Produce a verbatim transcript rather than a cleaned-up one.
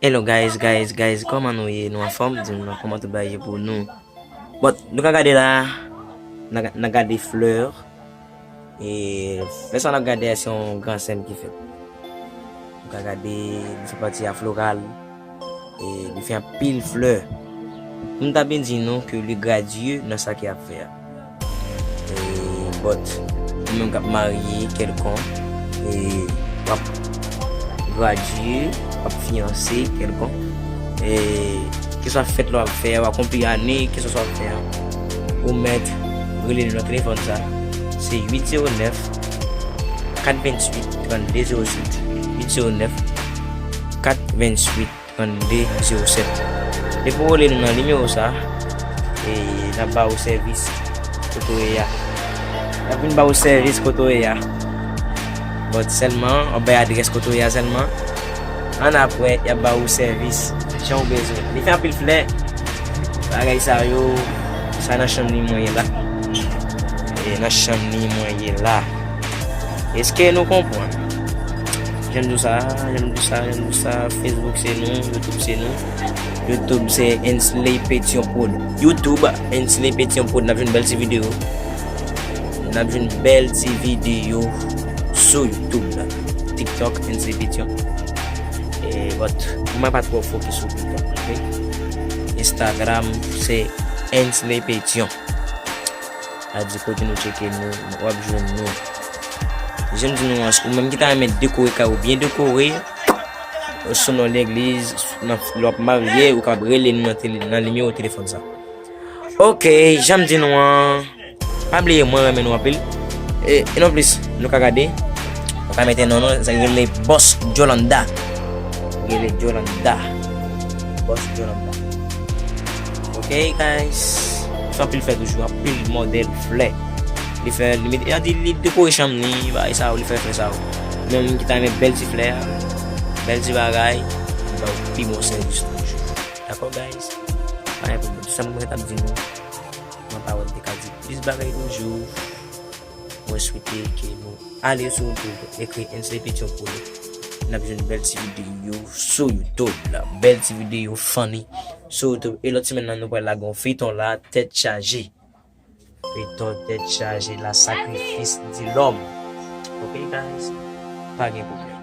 Hello guys, guys, guys, kòman nou ye? Nou anfòm? Di m non, kòman tout bagay ye pou nou? Bon, nou ka gade la, n a, n a gade flè. E flè sa n ap gade a, se yon gran sèm ki fèt. Nou ka gade, li fè pati a floral. E li fè anpil flè. M ta byen di nou ke li gradye nan sa ke ap fè a. E, but, ou menm k ap marye kèlkonk, e, w ap gradye, w ap fiyanse kèlkonk, e, keswa fèt la w ap fè, w akonpli ane, keswa sa w ap fè a, ou mèt rele nou nan telefòn sa. Se uit zewo nèf, kat venntuit, trannde zewo sèt, uit zewo nèf, kat venntuit, trannde zewo sèt. Depi w rele nou nan nimewo sa, e n ap ba ou sèvis kote w ye a. N ap vin ba ou sèvis kote w ye a. But sèlman, w ap bay adrès kote w ye a sèlman. Annapre, y ap ba ou sèvis jan w bezwen. Li fè anpil flè. Bagay sa yo, sa nan chanm li mwen ye la. E nan chanm li mwen ye la. Èske nou konprann? Jan m di w sa, jan m di w sa, jan m di w sa, Facebook se nou, YouTube se nou. YouTube se Ensley Petion Prod. YouTube, Ensley Petion Prod. N ap jwenn bèl ti videyo. N ap jwenn bèl ti videyo sou YouTube la. TikTok, Ensley Petion. E, but, mwen pa twò fokis sou TikTok, ok? Instagram, se Ensley Petion. A di kote nou tcheke nou, w ap jwenn nou. Jan m di nou an, ou menm ki ta renmen dekore kay ou byen dekore, sou non legliz, nan, lè w ap marye, ou kapab rele nou nan tele-, nan nimewo telefòn sa. Ok, jan m di nou an, pa bliye mwen renmen nou anpil. E, e non plis, nou ka gade, nou ka mete non nou, sa rele Boss Jolanda. Rele Jolanda. Boss Jolanda. Ok, guys. Fè anpil flè toujou, anpil modèl flè. Li fè, li mete, li, li dekore chanm li, bagay sa yo, li fè flè sa yo. Menm ki ta renmen bèl ti flè, bèl ti bagay, li ba w pi bon sèvis toujou. Dakò, guys? Pa gen pwoblèm. Sa mwen t ap di nou, mwen pa wè m te ka di plis bagay toujou. Mwen swete ke nou ale sou YouTube, ekri Ensley Petion Prod. N ap jwenn bèl ti videyo sou YouTube la. Bèl ti videyo funny sou YouTube. E lòt semèn nan, nou pral lage yon feyton la, Tèt Chaje. Feyton Tèt Chaje la, Sacrifice de l'homme. Ok, guys? Pa gen pwoblèm.